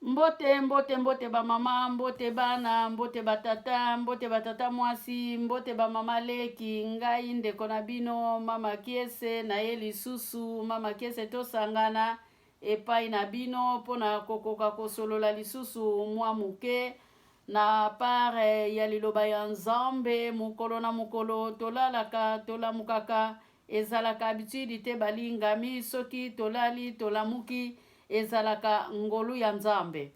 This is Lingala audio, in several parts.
Mbote, mbote, mbote ba mama, mbote bana, mbote ba tata, mbote ba tata mwasi, mbote ba mama leki, ngai ndeko na bino mama Kiese na ye lisusu mama Kiese tosangana epai na bino mpo na kokoka kosolola lisusu mwa moke na part ya liloba ya Nzambe. Mokolo na mokolo tolalaka tolamukaka Ezalaka habitude te balingami soki tolali tolamuki ezalaka ngolu ya Nzambe.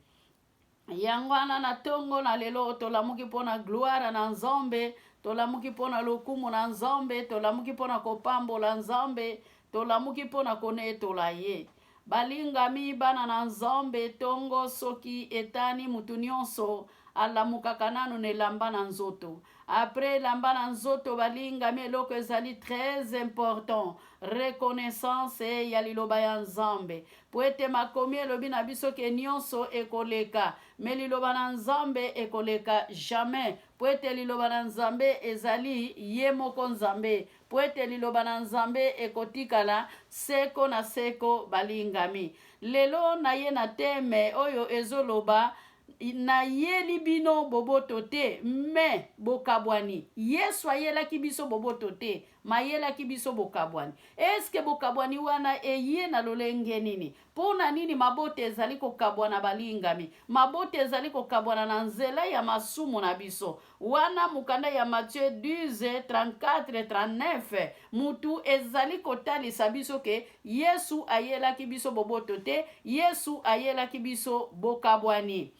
Yango wana na tongo na lelo tolamuki mpo na gloire na Nzambe, tolamuki mpo na lokumu na Nzambe, tolamuki mpo na kopambola Nzambe, tolamuki mpo na konetola ye. Balingami bana na Nzambe, tongo soki etani mutu nionso alamukaka nanu na elamba na nzoto. Après elamba na nzoto balingami eloko ezali très important reconnaissance ya liloba ya Nzambe. Po ete makomi elobi na biso ke nionso ekoleka mais liloba na Nzambe ekoleka jamais po ete liloba na Nzambe ezali ye moko Nzambe. Mpo ete liloba na Nzambe ekotikala seko na seko. Balingami, lelo naye na teme oyo ezoloba Nayeli bino boboto te, mais bokabwani. Yesu ayelaki biso boboto te, mais ayelaki biso bokabwani. Est-ce que bokabwani wana eye na lolenge nini? Mpo na nini mabota ezali kokabwana, balingami? Mabota ezali kokabwana na nzela ya masumu na biso. Wana mokanda ya Matthieu 12, 34, 39 mutu ezali kotalisa biso ke Yesu ayelaki biso boboto te, Yesu ayelaki biso bokabwani.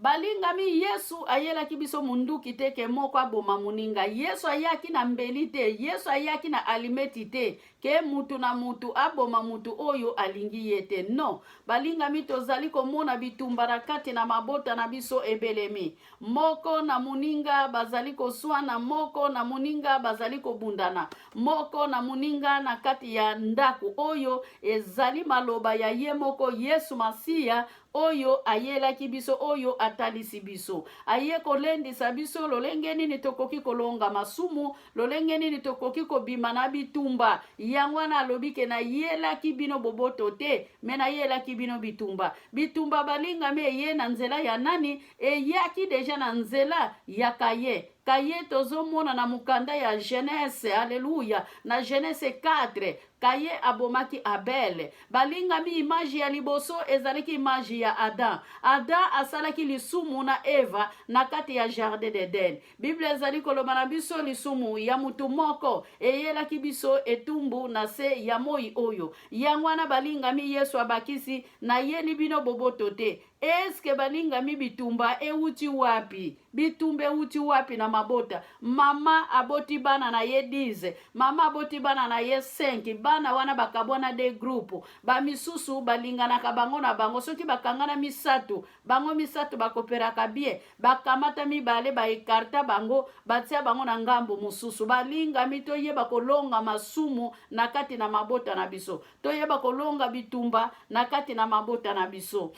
Balingami, Yesu ayelaki biso munduki te ke moko aboma moninga. Yesu ayaki na mbeli te, Yesu ayaki na alimeti te ke mutu na mutu aboma mutu oyo alingi ye te. Non, balingami, tozali komona bitumba na kati na mabota na biso ebelemi. Moko na moninga bazali koswana, moko na moninga bazali kobundana, moko na moninga na kati ya ndako. Oyo ezali maloba ya ye moko Yesu Masiya oyo ayelaki biso, oyo atalisi biso. Aye kolendisa biso lolenge nini tokoki kolonga masumu, lolenge nini tokoki kobima na bitumba. Yango wana alobi ke nayelaki bino boboto te, me nayelaki bino bitumba. Bitumba balingami eye na nzela ya nani? Eyaki deja na nzela ya Kaye. Kaye tozomona na mokanda ya Genese, aleluya, na Genese 4, Kaye abomaki Abel. Balingami, image ya liboso ezalaki image ya Adam. Adam asalaki lisumu na Eva na kati ya jardin d'Eden. Bible ezali koloba na biso lisumu ya mutu moko eyelaki biso etumbu na se ya moi oyo. Yango wana balingami, Yesu abakisi, nayeli bino boboto te. Eske balingami bitumba ewuti wapi? Bitumba ewuti wapi na mabota? Mama aboti bana na ye 10, mama aboti bana na ye 5, bana wana bakabwana de groupe. Ba misusu balinganaka bango na bango, soki bakangana misato, bango misato bakoperaka bien, bakamata mibale ba ecarta bango, batia bango na ngambo mosusu. Balingami, toyeba kolonga masumu na kati na mabota na biso. Toyeba kolonga bitumba na kati na mabota na biso.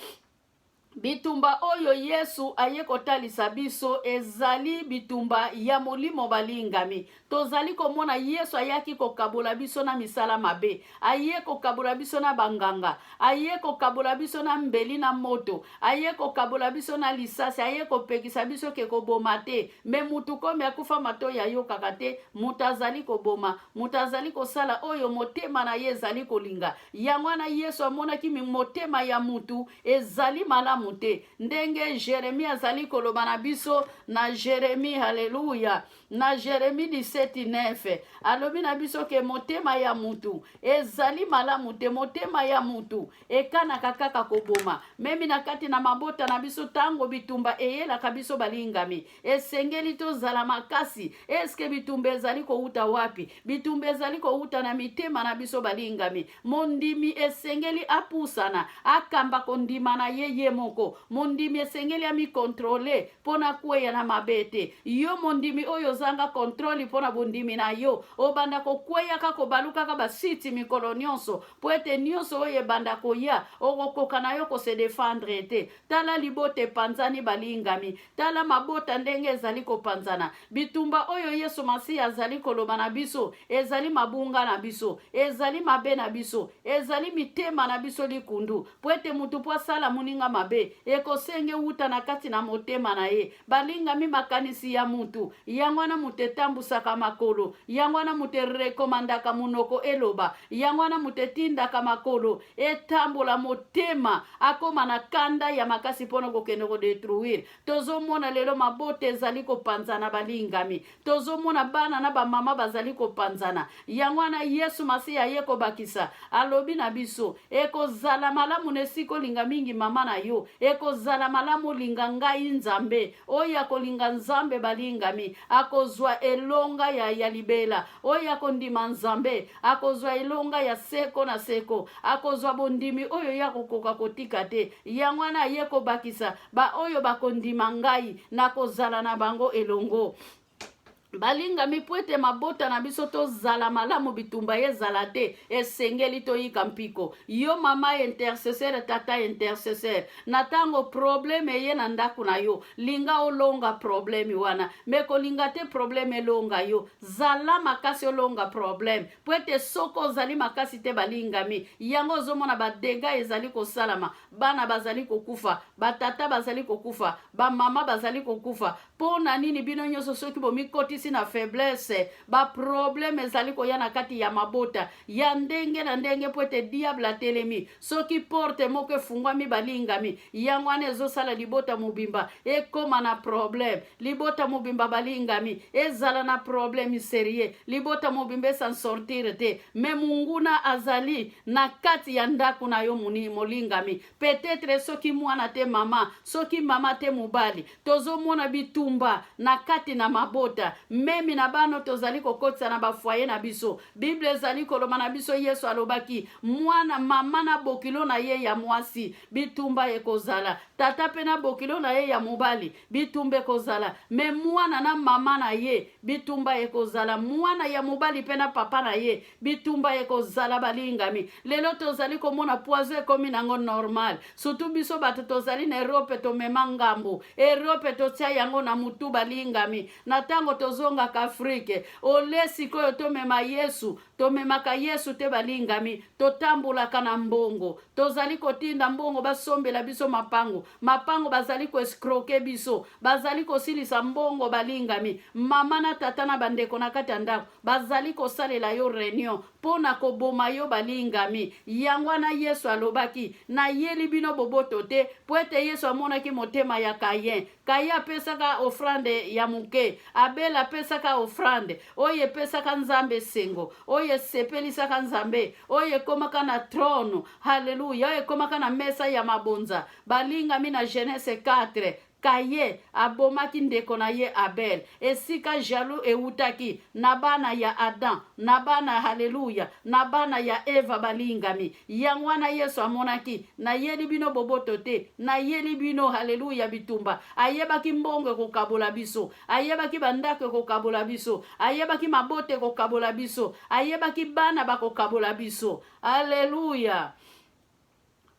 Bitumba oyo Yesu aye kotalisa biso ezali bitumba ya molimo balingami. Tozali komona Yesu ayaki kokabola biso na misala mabe, aye kokabola biso na banganga, aye kokabola biso na mbeli na moto, aye kokabola biso na lisasi, aye kopekisa biso ke koboma te. Me mutu komi akufa matoyi ayokaka te, mutu azali koboma, Moto azali kosala oyo motema na ye ezali kolinga. Yango wana Yesu amonaki motema ya moto ezali malamu te. Ndenge Jeremie azali koloba na biso na Jeremie, haleluya, na Jeremie 17:9 alobi na biso ke motema ya moto ezali malamu te. Motema ya moto ekanaka kaka koboma. Memi na kati na mabota na biso, ntango bitumba eyelaka biso balingami, Esengeli tozala makasi. Eske bitumba ezali kowuta wapi? Bitumba ezali kowuta na mitema na biso balingami. Mondimi esengeli apusana, akamba kondima na ye ye moko. Mondimi esengeli amikontrole mpo na kweya na mabe te. Yo mondimi oyo ozanga kontrole mpo na. na bondimi na yo. Obanda kokweyaka, kobalukaka basiti mikolo nyonso, mpo ete nyonso oyo ebanda koya, okokoka na yo kose défendre te. Tala libota epanzani, balingami. Tala mabota ndenge ezali kopanzana. Bitumba oyo Yesu Masiya azali koloba na biso ezali mabunga na biso, ezali mabe na biso, ezali mitema na biso likundu. Mpo ete motu mpo asala moninga mabe, ekosenge wuta na kati na motema na ye. Balingami, makanisi ya mutu yango wana moto etambusaka makolo, yango wana moto erekomandaka monoko eloba, yango wana moto etindaka makolo etambola. Motema akóma na kanda ya makasi mpona kokende kodétruire. Tozomona lelo mabota ezali kopanzana, balingami. Tozomona bana na bamama bazali kopanzana. Yango wana Yesu Masiya aye kobakisa, alobi na biso: ekozala malamu na esika olinga mingi mama na yo, ekozala malamu olinga ngai Nzambe. Oyo akolinga Nzambe, balingami, akozwa elonga ya libela. Oyo akondima Nzambe akozwa elonga ya seko na seko, akozwa bondimi oyo ya kokoka kotika te. Yango wana aye kobakisa: baoyo bakondima ngai, nakozala na bango elongo. Balingami, mpo ete mabota na biso tozala malamu, bitumba ezala te, esengeli toyika mpiko. Yo mama intercesseur, tata intercesseur, na ntango problème eye na ndako na yo, linga olonga problème wana, me kolinga te problème elonga yo. Zala makasi, olonga problème, mpo ete soki ozali makasi te, balingami, yango ozomona badégâts ezali kosalama. Bana bazali kokufa, batata bazali kokufa, bamama bazali kokufa. Mpo na nini? Bino nyonso soki bomikotisi na faiblesse, baproblème ezali koya na kati ya mabota ya ndenge na ndenge, mpo ete diable atelemi. Soki porte moko efungwami, balingami, yango wana ezosala libota mobimba ekóma na problème. Libota mobimba, balingami, ezala na problème sérieux. Libota mobimba esan sortir te. Me munguna azali na kati ya ndako na yo, molingami. Peut-être soki mwana te mama, soki mama te mobali. Tozomona bitumba na kati na mabota, même na bana tozali kokotisa na bafoyer na biso. Bible ezali koloba na biso, Yesu alobaki: mwana mama na bokilo na ye ya mwasi, bitumba ekozala. Tata mpe na bokilo na ye ya mobali, bitumba ekozala. Me mwana na mama na ye, bitumba ekozala. Mwana ya mobali mpe na papa na ye, bitumba ekozala. Balingami, lelo tozali komona poison ekomi nango normal. Surtout biso bato tozali na Europe, tomema ngambo Europe, totia yango na mutu. Balingami, na ntango tozongaka Afrique, ole sikoyo tomema Yesu, tomemaka Yesu te. Balingami, totambolaka na mbongo, tozali kotinda mbongo basombela biso mapango. Mapango bazali koescroquer biso, bazali kosilisa mbongo. Balingami, mama na tata na bandeko na kati ya ndako bazali kosalela yo réunion mpo na koboma yo. Balingami, yango wana Yesu alobaki: nayeli bino boboto te. Mpo ete Yesu amonaki motema ya Kayen. Kayen apesaka offrande ya moke, Abel apesaka offrande oyo epesaka Nzambe esengo, oyo esepelisaka Nzambe, oyo ekomaka na trône, halleluya, oyo ekomaka na mesa ya mabonza. Balingami, na Genèse 4, Kaye abomaki ndeko na ye Abel. Esika jaloux ewutaki na bana ya Adam, na bana, haleluya, na bana ya Eva. Balingami, yango wana Yesu amonaki: nayeli bino boboto te, nayeli bino, haleluya, bitumba. Ayebaki mbongo ekokabola biso, ayebaki bandako ekokabola biso, ayebaki mabota ekokabola biso, ayebaki bana bakokabola biso. Aleluya.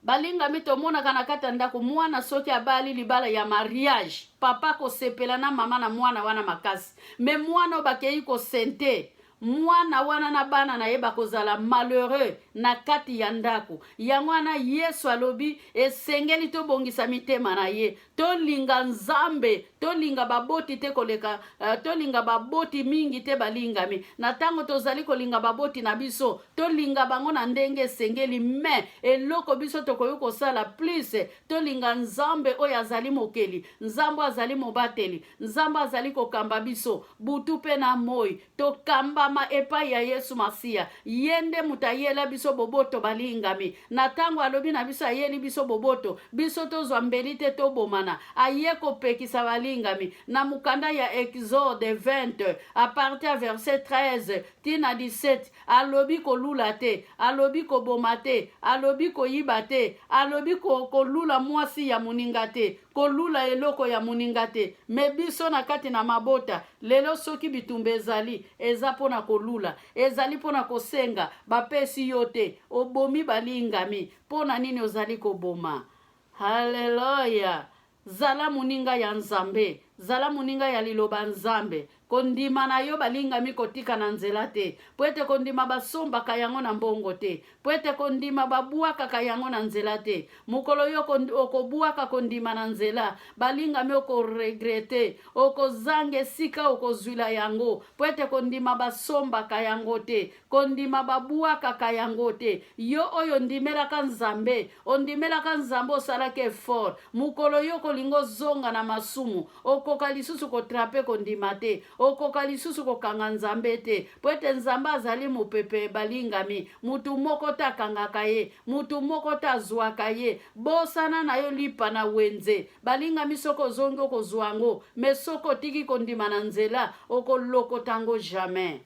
Balingami, tomonaka na kati ya ndako, mwana soki abali libala ya mariage, papa kosepela na mama na mwana wana makasi. Me mwana oyo bakei kosente, mwana wana na bana na ye bakozala malheureux na kati ya ndako. Yango wana Yesu alobi esengeli tobongisa mitema na ye, tolinga Nzambe, tolinga baboti te koleka, tolinga baboti mingi te. Balingami, na ntango tozali kolinga baboti na biso, tolinga bango na ndenge esengeli. Me eloko biso tokoki kosala plus, tolinga Nzambe oyo azali mokeli, Nzambe azali mobateli, Nzambe azali kokamba biso butu mpe na moi. Tokambama. Tokangama epai ya Yesu Masiya. Ye nde moto ayela biso boboto, balingami. Na ntango alobi na biso ayeli biso boboto, biso tozwa mbeli te tobomana. Aye kopekisa, balingami, na mokanda ya Exode 20 à partir ya verset 13 tina 17. Alobi kolula te, alobi koboma te, alobi koyiba te, alobi kolula mwasi ya moninga te, kolula eloko ya moninga te. Mais biso na kati na mabota lelo, soki bitumba ezali, eza mpona kolula, ezali mpona kosenga, bapesi yo te, obomi. Balingami, mpo na nini ozali koboma? Halleluya! Zala moninga ya Nzambe, zala moninga ya liloba Nzambe. Kondima na yo, balingami, kotika na nzela te, mpo ete kondima basombaka yango na mbongo te, mpo ete kondima babwakaka yango na nzela te. Mokolo yo okobwaka kondima na nzela, balingami, okoregretter, okozanga esika okozwila yango, mpo ete kondima basombaka yango te, kondima babwakaka yango te. Yo oyo ondimelaka Nzambe, ondimelaka Nzambe, osalaki effort, mokolo yo kolinga ozonga na masumu, okoka lisusu koattraper kondima te, okoka lisusu kokanga Nzambe te, mpo ete Nzambe azali mopepe, balingami. Mutu moko te akangaka ye, mutu moko te azwaka ye. Bosana na yo lipa na wenze, balingami. Soki ozongi, okozwa yango, mais soki otiki kondima na nzela, okolokota yango jamais.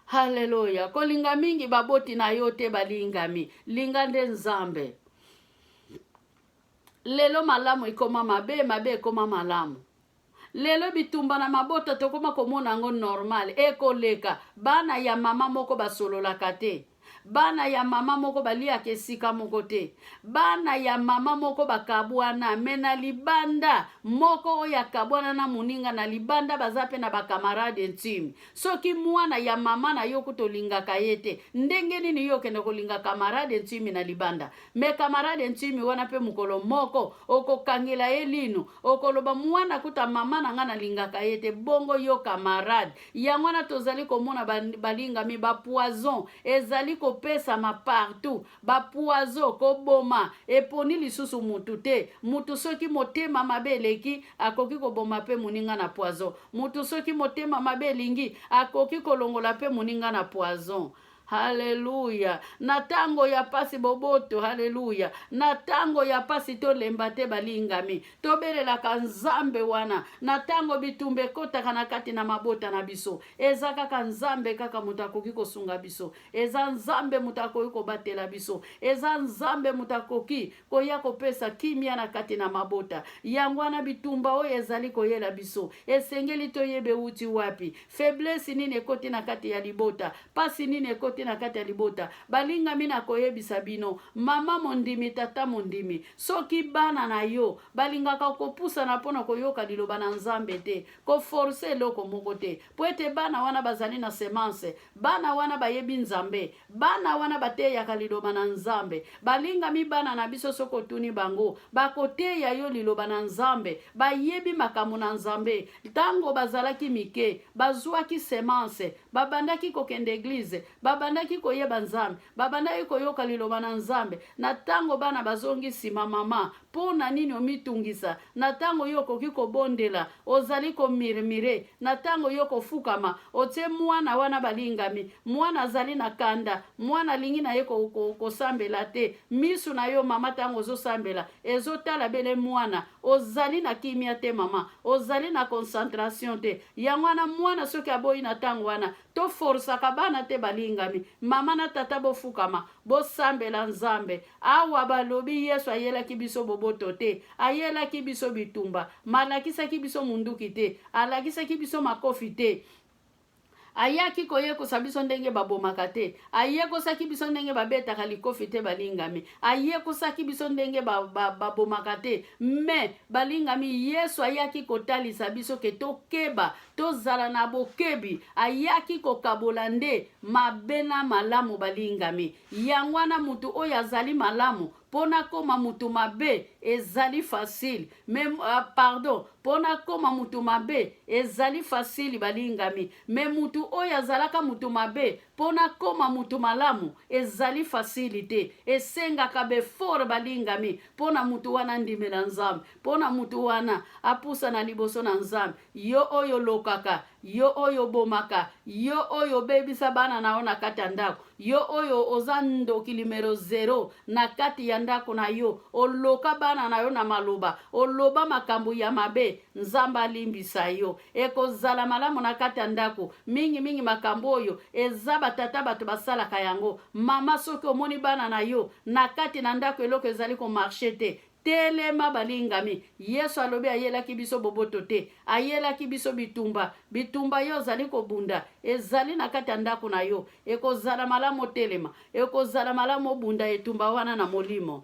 Halleluya! Kolinga mingi baboti na yo te, balingami, linga nde Nzambe. Lelo malamu ekoma mabe, mabe ekoma malamu. Lelo bitumba na mabota tokoma komona yango normal. Ekoleka bana ya mama moko basololaka te, bana ya mama moko baliaka esika moko te, bana ya mama moko bakabwana, mais na libanda moko oyo akabwana na moninga na libanda baza mpe na bacamarade intime. Soki mwana ya mama na yo kuta olingaka ye te, ndenge nini yo okende kolinga camarade intime na libanda? Mais camarade intime wana mpe, mokolo moko okokangela ye lino, okoloba: "Mwana kuta mama na ngai nalingaka ye te, bongo yo camarade?" Yango wana tozali komona, balingami, bapoison ezali kopesama partout. Bapoison koboma eponi lisusu mutu te. Mutu soki motema mabe eleki, akoki koboma mpe moninga na poison. Mutu soki motema mabe elingi, akoki kolongola mpe moninga na poison. Haleluya! Na ntango ya pasi, boboto. Haleluya! Na ntango ya pasi, tolemba te, balingami, tobelelaka Nzambe wana. Na ntango bitumba ekɔtaka na kati na mabota na biso, eza kaka Nzambe kaka moto akoki kosunga biso, eza Nzambe moto akoki kobatela biso, eza Nzambe moto akoki koya kopesa kimia na kati na mabota. Yango wana bitumba oyo ezali koyela biso, esengeli toyeba euti wapi, faiblesse nini ekoti na kati ya libota, pasi nini ekoti na kati ya libota. Balingami, na koyebisa bino, mama mondimi, tata mondimi, soki bana na yo balingaka kopusana mpona koyoka liloba na Nzambe te, koforcer eloko moko te, mpo ete bana wana bazali na semence, bana wana bayebi Nzambe, bana wana bateyaka liloba na Nzambe. Balingami, bana na biso, soki otuni bango, bakoteya yo liloba na Nzambe. Bayebi makambo na Nzambe. Ntango bazalaki mike, bazwaki semence, babandaki kokende église, babandaki koyeba Nzambe, babandaki koyoka liloba na Nzambe. Na ntango bana bazongi nsima, mama, mpo na nini omitungisa na ntango yo okoki kobondela, ozali komurmurer? Na ntango yo kofukama, otie mwana wana, balingami, mwana azali na kanda, mwana alingi na ye kosambela te. Misu na yo, mama, ntango ozosambela, ezotala bele mwana. Ozali na kimia te, mama, ozali na concentration te. Yango wana mwana soki aboyi na ntango wana, toforsaka bana te. Balingami, mama na tata, bofukama, bosambela Nzambe. Awa balobi Yesu ayelaki biso boboto te, ayelaki biso bitumba. Malakisaki biso munduki te, alakisaki biso makofi te, ayaki koyekosa biso ndenge babomaka te, ayekosaki biso ndenge babetaka likofi te. Balingami, ayekosaki biso ndenge babomaka ba, ba te. Mais balingami, Yesu ayaki kotalisa biso ke tokeba, tozala na bokebi. Ayaki kokabola nde mabe na malamu. Balingami, yango wana motu oyo azali malamu, mpo nakóma motu mabe ezali facile. Mais pardon, mpo nakóma motu mabe ezali facile, balingami, mais mutu oyo azalaka mutu mabe, mpo nakóma mutu malamu ezali facile te. Esengaka baeffort, balingami, mpo na mutu wana andimela Nzambe, mpo na mutu wana apusana liboso na Nzambe. Yo oyo olokaka Yo oyo obomaka, yo oyo obebisa bana na yo na kati ya ndako, yo oyo oza ndoki limero zero na kati ya ndako na yo, oloka bana na yo na maloba, oloba makambo ya mabe, Nzambe alimbisa yo. Ekozala malamu na kati ya ndako. Mingi mingi makambo oyo eza batata bato basalaka yango. Mama, soki omoni bana na yo na kati na ndako eloko ezali komarche te, telema balingami. Yesu alobi ayelaki biso boboto te, ayelaki biso bitumba. Bitumba yo ozali kobunda ezali na kati ya ndako na yo. Ekozala malamu otelema, ekozala malamu obunda etumba wana na molimo.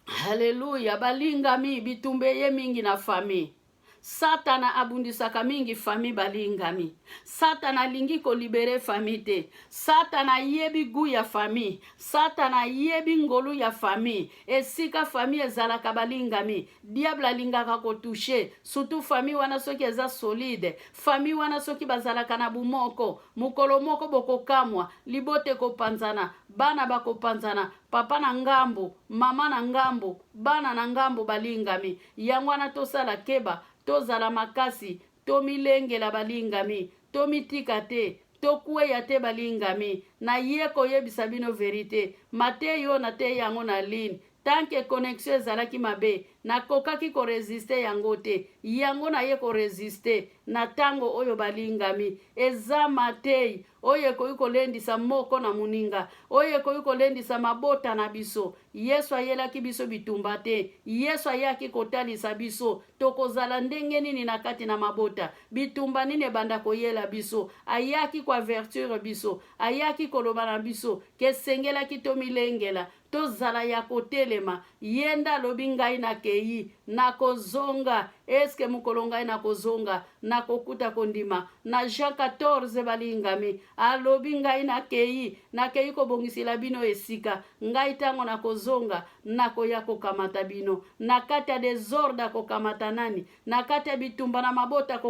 Haleluya balingami, bitumba eye mingi na famille. Satana abundisaka mingi famille balingami. Satana alingi kolibere famille te. Satana ayebi gu ya famille. Satana ayebi ngolu ya famille. Esika famille ezalaka balingami, diable alingaka kotouche surtout famille wana soki eza solide, famille wana soki bazalaka na bumoko, mokolo moko bokokamwa, libota ekopanzana, bana bakopanzana, papa na ngambo, mama na ngambo, bana na ngambo balingami. Yango wana tosala keba, tozala makasi, tomilengela balingami, tomitika te, tokweya te balingami. Naye koyebisa bino verite, mateyi oyo nateyi yango na ligne, tant que connexion ezalaki mabe, nakokaki ko resister yango te. Yango naye ko resister na tango oyo balingami. Eza mateyi oyo ekoki kolendisa moko na moninga, oyo ekoki kolendisa mabota na biso. Yesu ayelaki biso bitumba te. Yesu ayaki kotalisa biso tokozala ndenge nini na kati na mabota, bitumba nini ebanda koyela biso. Ayaki koavertir biso, ayaki koloba na biso ke esengelaki tomilengela, tozala ya kotelema. Ye nde alobi ngai nakei, nakozonga. Eske mokolo ngai nakozonga, nakokuta kondima? Na Jean 14 balingami, alobi ngai nakei, nakei kobongisela bino esika. Ngai ntango nakozonga, nakoya kokamata bino. Na kati ya desordre akokamata nani? Na kati ya bitumba na mabota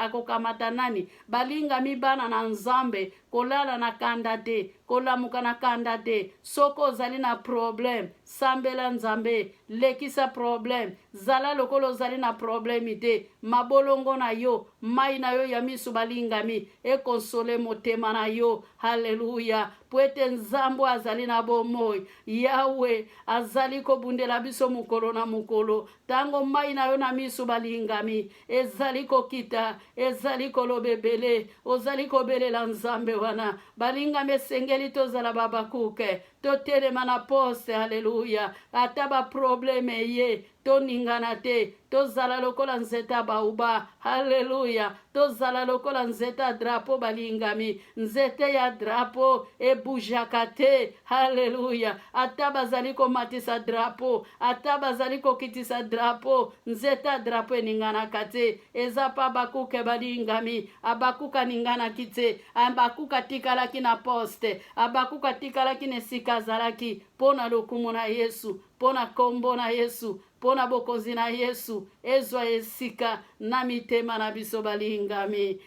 akokamata nani? Balingami bana na Nzambe, kolala na kanda te, kolamuka na kanda te. Soki ozali na problème, sambela Nzambe, lekisa problème, zala lokola ozali na problème te. Mabolongo na yo, mai na yo ya miso balingami, ekonsole motema na yo. Haleluya! Po ete Nzambe azali na bomoi, Yawe azali kobundela biso mokolo na mokolo. Tango mai na yo na miso balingami ezali kokita, ezali koloba ebele, ozali kobelela Nzambe wana. Balingami, esengeli tozala babakuke, totelema na poste. Haleluya! Ata baprobleme eye, toningana te, tozala lokola nzete ya baoba. Haleluya! Tozala lokola nzete ya drapo balingami, nzete ya drapo ebujaka te. Haleluya! Ata bazali komatisa drapo, ata bazali kokitisa drapo, nzete ya drapo eninganaka te. Eza pa Abakuke balingami, Abakuka aninganaki te, Abakuka atikalaki na poste, Abakuka atikalaki na esika azalaki mpo na lokumu na Yesu, mpo na kombo na Yesu, mpo na bokonzi na Yesu ezwa esika na mitema na biso balingami.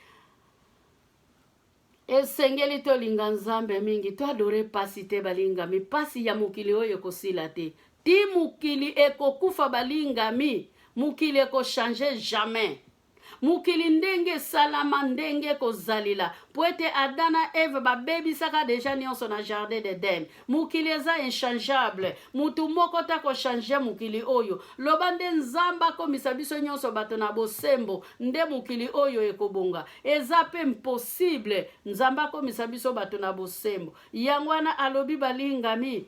Esengeli tolinga Nzambe mingi, toadore pasi te balingami. Pasi ya mokili oyo ekosila te ti mokili ekokufa balingami. Mokili ekochange jamais. Mokili ndenge esalama, ndenge ekozalila, mpo ete Adam na Eve babebisaka deja nyonso na jardin d'Eden. Mokili eza inchangeable, mutu moko te akochange mokili oyo. Loba nde Nzambe akomisa biso nyonso bato na bosembo, nde mokili oyo ekobonga. Eza pe impossible Nzambe akomisa biso bato na bosembo. Yango wana alobi balingami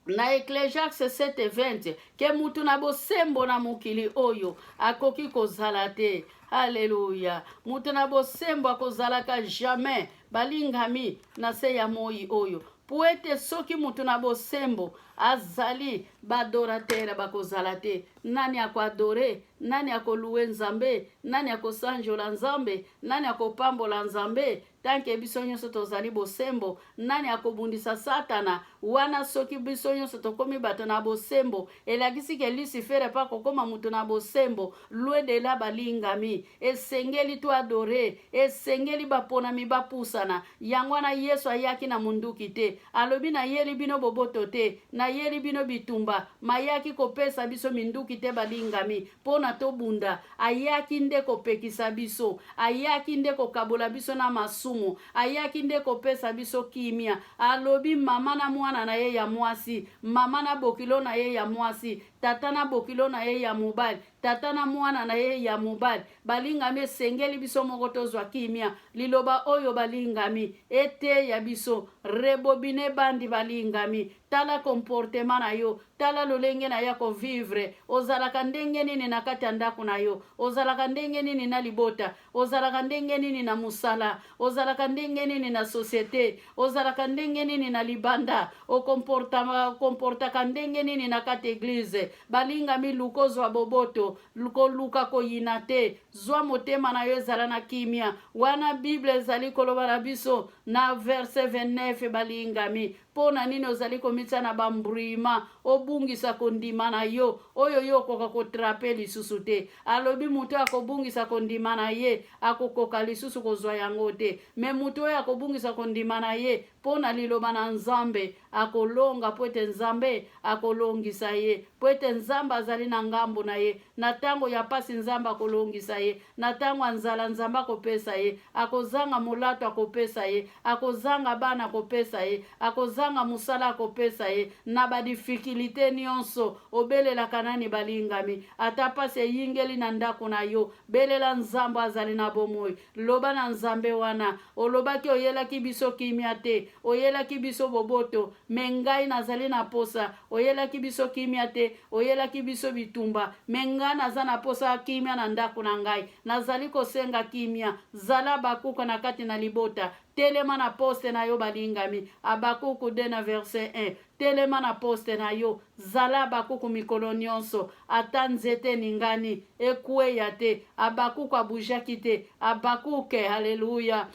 na Ecclesiaste 7:20 ke mutu na bosembo na mokili oyo akoki kozala te. Haleluya! Mutu na bosembo akozalaka jamais balingami na se ya moi oyo, po ete soki mutu na bosembo azali, baadoratere bakozala te. Nani akoadore? Nani akoluwe Nzambe? Nani akosanjola Nzambe? Nani akopambola Nzambe? Tant que biso nyonso tozali bosembo, nani akobundisa Satana? Wana soki biso nyonso tokomi bato na bosembo, elakisi ke Lucifere mpe akokoma moto na bosembo. Loin de là, balingami, esengeli to adorer, esengeli baponami bapusana. Yango wana Yesu ayaki na munduki te. Alobi nayeli bino boboto te, nayeli bino bitumba, mayaki kopesa biso minduki te, balingami, mpo na tobunda. Ayaki nde kopekisa biso, ayaki nde kokabola biso na masumu, ayaki nde kopesa biso kimia. Alobi mama na mwana na ye ya mwasi, mama na bokilo na ye ya mwasi, tata na bokilo na ye ya mobali, tata na mwana na ye ya mobali. Balingami, esengeli biso moko tozwa kimia. Liloba oyo, balingami, eteya biso. Rebobiner bande, balingami. Tala comportement na yo, tala lolenge na ya kovivre. Ozalaka ndenge nini na kati ya ndako na yo? Ozalaka ndenge nini na libota? Ozalaka ndenge nini na mosala? Ozalaka ndenge nini na société? Ozalaka ndenge nini na libanda? Okomportaka ndenge nini na kati église? Balingami, luka ozwa boboto, koluka koyina te. Zwa motema na yo ezala na kimia. Wana Bible ezali koloba na biso na verset 29, balingami: mpo na nini ozali komitia na bambrima, obungisa kondima na yo oyo yo okoka koattraper lisusu te? Alobi moto oyo akobungisa kondima na ye akokoka lisusu kozwa yango te, mais moto oyo akobungisa kondima na ye mpo na liloba na Nzambe akolonga, mpo ete Nzambe akolongisa ye, mpo ete Nzambe azali na ngambo na ye. Na ntango ya pasi, Nzambe akolongisa ye. Na ntango ya nzala, Nzambe akopesa ye. Akozanga molato, akopesa ye. Akozanga bana, akopesa ye. Akozanga mosala, akopesa ye. Na badifficulté nyonso, obelelaka nani, balingami? Ata pasi eyingeli na ndako na yo, belela Nzambe azali na bomoi. Loba na Nzambe wana olobaki: oyelaki biso kimia te, oyelaki biso boboto, mais ngai nazali na posa. Oyelaki biso kimia te, oyelaki biso bitumba, mais ngai naza na posa ya kimia na ndako na ngai. Nazali kosenga kimia. Zala Abakuku na kati na libota. Telema na poste na yo, balingami. Abakuku 2 na verset 1. Telema na poste na yo, zala Abakuku mikolo nyonso. Ata nzete eningani, ekweya te. Abakuku abougeaki te. Abakuke, halleluya,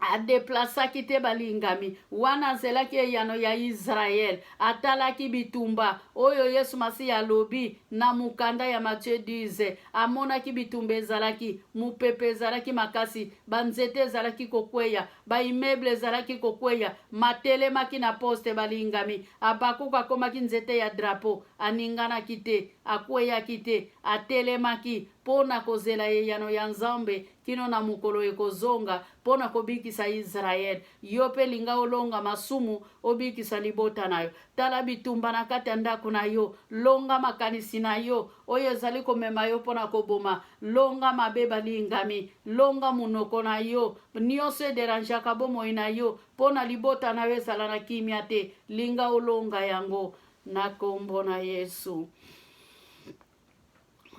adéplaçaki te, balingami. Wana azelaki eyano ya Israele, atalaki bitumba oyo Yesu Masiya alobi na mokanda ya Matthieu 10. Amonaki bitumba ezalaki, mopepe ezalaki makasi, banzete ezalaki kokweya, baimmeuble ezalaki kokweya. Matelemaki na poste, balingami. Abakuku akomaki nzete ya drapeau, aninganaki te, akweyaki te, atelemaki mpo na kozela eyano ya Nzambe kino na mokolo ekozonga mpo na kobikisa Israele. Yo mpe linga olonga masumu, obikisa libota na yo. Tala bitumba na kati ya ndako na yo. Longa makanisi na yo oyo ezali komema yo mpo na koboma. Longa mabe, balingami. Longa monoko na yo nyonso edérangeaka bomoi na yo mpo na libota na yo ezala na kimia te. Linga olonga yango na nkombo na Yesu.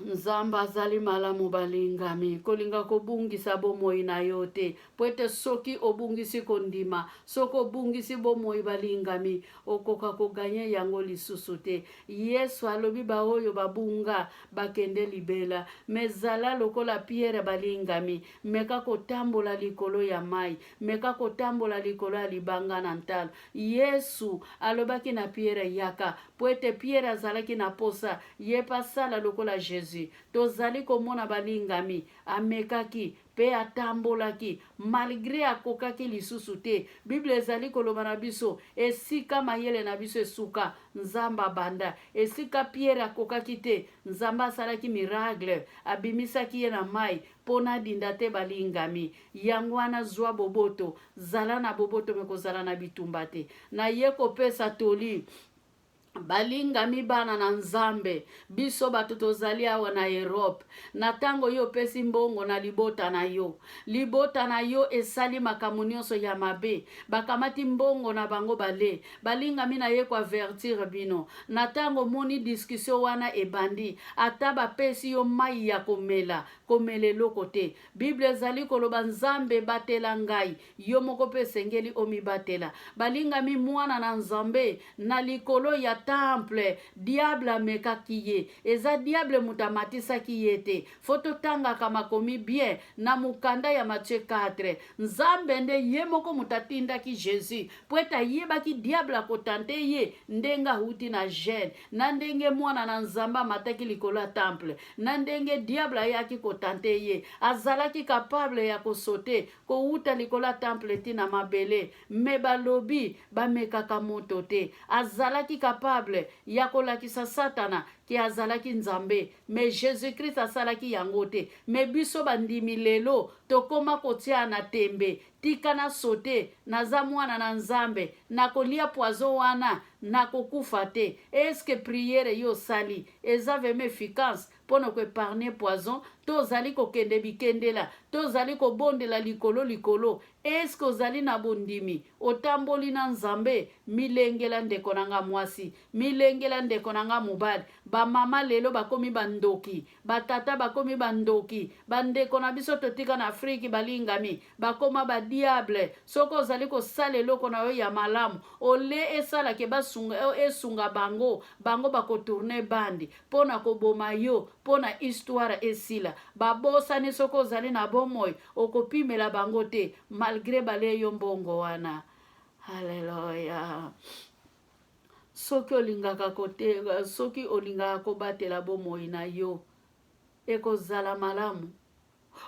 Nzambe azali malamu, balingami. Kolinga kobungisa bomoi na yo te, po ete soki obungisi kondima, soki obungisi bomoi, balingami, okoka kogagner yango lisusu te. Yesu alobi baoyo babunga bakende libela. Mais zala lokola Pierre, balingami. Meka kotambola likolo ya mai, meka kotambola likolo ya libanga na ntalo. Yesu alobaki na Pierre: "Yaka", po ete Pierre azalaki na posa ye mpe asala lokola Jésus. Tozali komona, balingami, amekaki mpe atambolaki malgré akokaki lisusu te. Bible ezali koloba na biso: esika mayele na biso esuka, Nzambe abanda. Esika Pierre akokaki te, Nzambe asalaki miracle, abimisaki ye na mai mpo na dinda te, balingami. Yango wana, zwa boboto, zala na boboto, mais kozala na bitumba te. Naye kopesa toli, balingami, bana na Nzambe. Biso bato tozali awa na Europe, na ntango yo opesi mbongo na libota na yo, libota na yo esali makambo nyonso ya mabe, bakamati mbongo na bango bale. Balingami, na ye koavertir bino: na ntango omoni discussion wana ebandi, ata bapesi yo mai ya komela, komela eloko te. Bible ezali koloba: "Nzambe, batela ngai." Yo moko mpe esengeli omibatela, balingami. Mwana na Nzambe na likolo ya temple, diable amekaki ye. Eza diable moto amatisaki ye te. Fo totangaka makomi bien na mokanda ya Matthieu 4. Nzambe nde ye moko moto atindaki Jesus mpo ete ayebaki diable akotante ye ndenge awuti na jeune, na ndenge mwana na Nzambe amataki likolo ya temple, na ndenge diable ayaki kotante ye. Azalaki capable ya kosote kowuta likolo ya temple ti na mabele, mais balobi bamekaka moto te. Azalaki capable ya kolakisa Satana ke azalaki Nzambe, mais Jesus Christ asalaki yango te. Mais biso bandimi lelo tokoma kotia na tembe, tika na sote, naza mwana na Nzambe, nakolia poison wana, nakokufa te. Est-ce que prière yo osali eza vraiment efficace mpo na koepargne poison? To ozali kokende bikendela, to ozali kobondela likolo likolo? Eske ozali na bondimi? Otamboli na Nzambe? Milengela ndeko na nga mwasi, milengela ndeko na nga mobali. Bamama lelo bakomi bandoki, batata bakomi bandoki, bandeko na biso totika na Afriki balingami bakoma badiable. Soki ozali kosala eloko na yo ya malamu, ole esalake basunga, esunga bango, bango bakotourne bandi mpo na koboma yo, mpo na histoire esila. Babosani soki ozali na bomoi, okopimela bango te malgre balie yo mbongo wana. Haleluya. Soki olingaka kote, soki olingaka kobatela bomoi na yo, ekozala malamu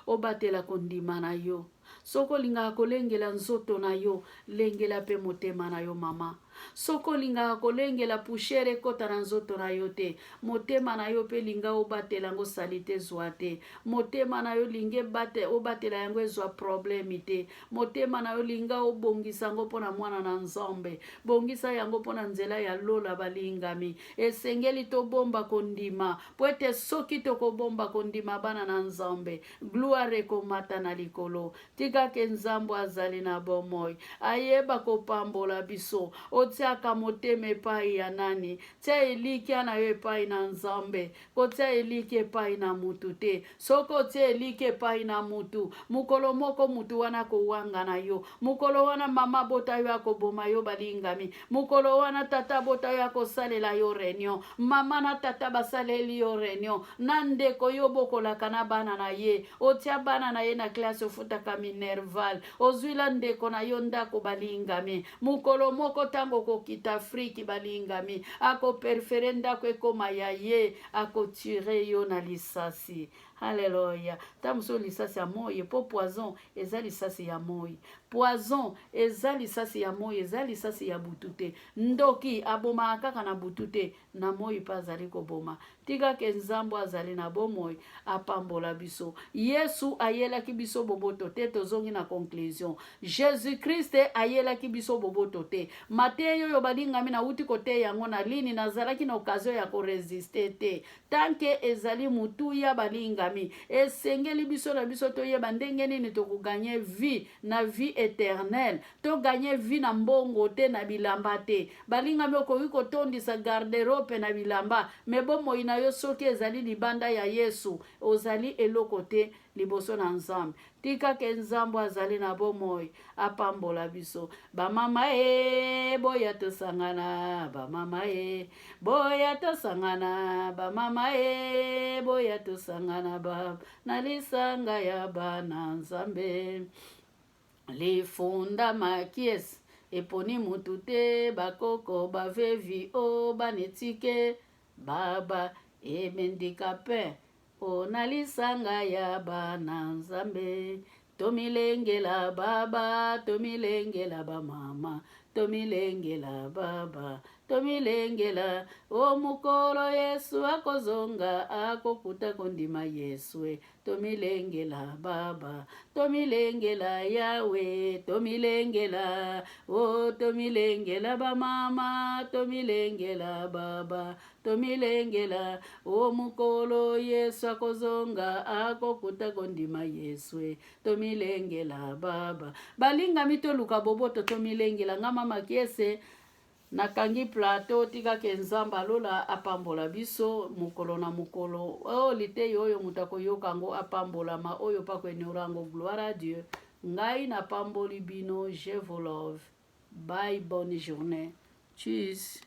obatela kondima na yo. Soki olingaka kolengela nzoto na yo, lengela mpe motema na yo mama. Soki olingaka kolengela poussière ekota na nzoto na yo te, motema na yo mpe linga obatela yango salite ezwa te. Motema na yo linga obatela yango ezwa problème te. Motema na yo linga obongisa yango mpo na mwana na Nzambe. Bongisa yango mpo na nzela ya lola balingami. Esengeli tobomba kondima, mpo ete soki tokobomba kondima bana na Nzambe, gloire ekomata na likolo. Tika ke Nzambe azali na bomoi ayeba kopambola biso. Otiaka motema epai ya nani? Tia elikya na yo epai na Nzambe, kotia elikya epai na mutu te. Soki otia elikya epai na mutu, mokolo moko mutu wana akowanga na yo. Mokolo wana mama bota yo akoboma yo balingami. Mokolo wana tata bota yo akosalela yo reunion. Mama na tata basaleli yo reunion. Na ndeko yo bokolaka na bana na ye, otia bana na ye na classe, ofutaka minerval, ozwila ndeko na yo ndako balingami. Mokolo moko ntango okokita Afriki balingami, akoperfere ndako ekoma ya ye, akotire yo na lisasi. Haleluya. Ntango mosusu lisasi ya moi, mpo poison eza lisasi ya moi. Poison eza lisasi ya moi, eza lisasi ya butu te. Ndoki abomaka kaka na butu te, na moi mpe azali koboma. Tika ke Nzambe azali na bomoi apambola biso. Yesu ayelaki biso boboto te. Tozongi na conclusion. Jesus Christ ayelaki biso boboto te. Mateya oyo balingami nauti koteya yango na lini, nazalaki na occasion ya koresiste te. Tanke ezali motuya balingami, esengeli biso na biso toyeba ndenge nini tokoganye vie na vie eternelle. Toganye vie na mbongo te, na bilamba te. Balingami, okoki kotondisa garde-robe na bilamba, me bomoi na yo soki ezali libanda ya Yesu, ozali eloko te liboso na Nzambe. Tika ke Nzambe azali na bomoi apambola biso. Bamama e, boya tosangana. Bamama e, boya tosangana. Bamama e, boya tosangana ba na lisanga ya bana Nzambe. Lifunda makies eponi mutu te, bakoko bavevi o banetike baba emendika pe o na lisanga ya bana Nzambe. Tomilengela baba, tomilengela bamama, tomilengela baba, tomilengela o mokolo Yesu akozonga, akokuta kondima Yesu. Tomilengela baba, tomilengela Yawe, tomilengela o, tomilengela bamama, tomilengela baba, tomilengela o mokolo Yesu akozonga, akokuta kondima Yesu. Tomilengela baba, balingami, toluka boboto, tomilengela. Nga mama Kiese nakangi plateau. Tikake Nzambe alola apambola biso mokolo na mokolo. Oyo liteyi oyo moto akoyoka yango apambolama, oyo mpe akoenora yango, gloire à Dieu. Ngai napamboli bino, je vous love, bye, bonne journée, tchuss.